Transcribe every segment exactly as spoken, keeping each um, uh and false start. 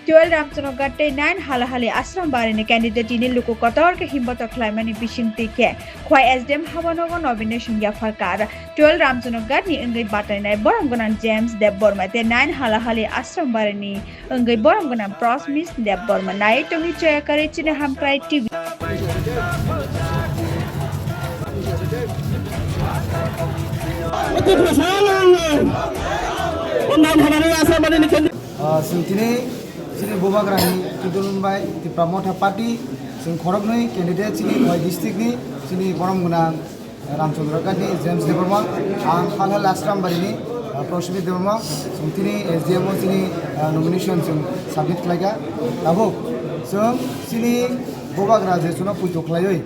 Twelve Ramchanoghat tei nine Halahali Ashram Barini candidate ini luku kotor khe himbotok khlaimani bisingtwi khe Khwai S D M habanogo nomination yapharkar. Twelve Ramchanoghat ni wngwi batainai borom gwnang James Debbarma tei nine Halahali Ashram Barini wngwi borom gwnang Prosmis Debbarma. Nai tongwi Chayakari chini Hamkrai T V. Ah, chwng tini chini Bubagrani Kidulum bai Tipra Motha Party chwng khoroknwi candidate chini Khwai district ni chini borom gwnang Ramchandra Gandhi, James Debbarma, ang Halhal Ashram Barini, ah, Prosmit Debbarma, chwng tini S D M o chini, ah, nomination chwng submit khlaikha. Tabuk chwng chini Bubagra je chuno puito khlaiwi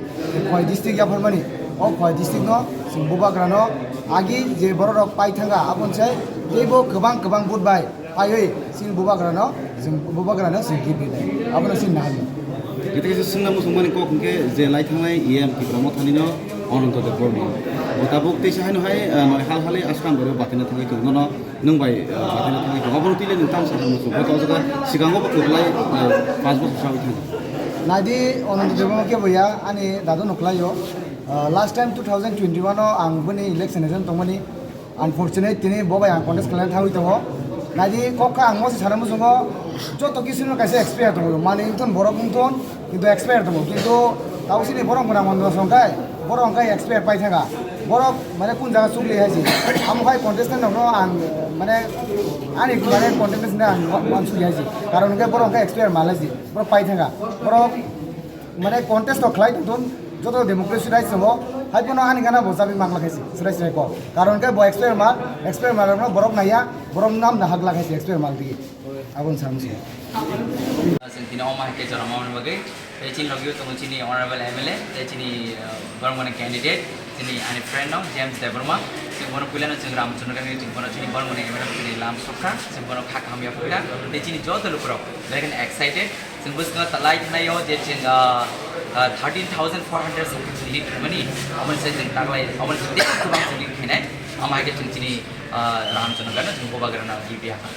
Khwai district yapharmani, o Khwai district no chwng Bubagra no agi je borok rok pai thanga, aboni sai teibo kwbang kwbang vote bai paiwi chini Bubagrano, chwng Bubagrano chwng gift rinai. Abono chini naharmung. Gete kaisa swngna muchungmani kok hwnkhe je lai thangnai E M Tipra Mothani no Ananto Debbarma. Bo tabuk teisa haino hai, ah, noi hal halwi Ashram Bario bataina thangwi tongo. Nono nwng bai, ah, bataina thangwi tongo. Abono twi le nwng tamo sakha muchung. Bo to o jaga sikango bo kwplai, ah, panch bochor sawi thang. Naidi Ananto Debbarma kebo ya, ani dadu no kwlaio. Ah, last time two thousand twenty-one o ang bini election agent tongmani. Unfortunate, tini bo bai ang contest khlaina thangwi tongo. Naidi kok kha ang mose sana muchungo joto kisu no kaisa expire tongo. Mani wngthon borok wngthon, kintu expire tongo. Kintu tabo sini borok mwnang mwnang song khai, borok hwnkhe expire pai thanga. Borok mane kun jaga chukli hai si. Amo khai contestant rok no ang mane ani mane contestant no ang uansuk hai si. Karon hwnkhe borok hwnkhe expire mal hai si. Borok pai thanga. Borok mane contest to khlai tongthun, joto democracy rights tongo, hai phano ani gana bo chabi mangla khaisi, chwrai chwrai kok. Karon khe bo expire mal, expire mal rokno borok naiya, borok nam na hagla khaisi expire mal tigi. Aboni samung se. Chwng tini omo hai khe jora mani bagwi, tei chini logio tongo chini honorable M L A, tei chini, uh, bormani candidate, chini ani friend no James Debbarma, chwng bono puilano chwng Ramchandra Gandhi chwng bono chini bormani M L A chini lam sokha, chwng bono kha kaham ya phukha, tei chini joto lukurok, very excited. Chwng bwskango ta-, lai thanai o je chwng, ah, ah, thirteen thousand four hundred something chwng lead khaimani, aboni se chwng taklai, aboni se tei kwbang chwng lead khainai, amo hai khe chwng chini, ah, Ramchandra no chwng Bubagrano gift ya kha.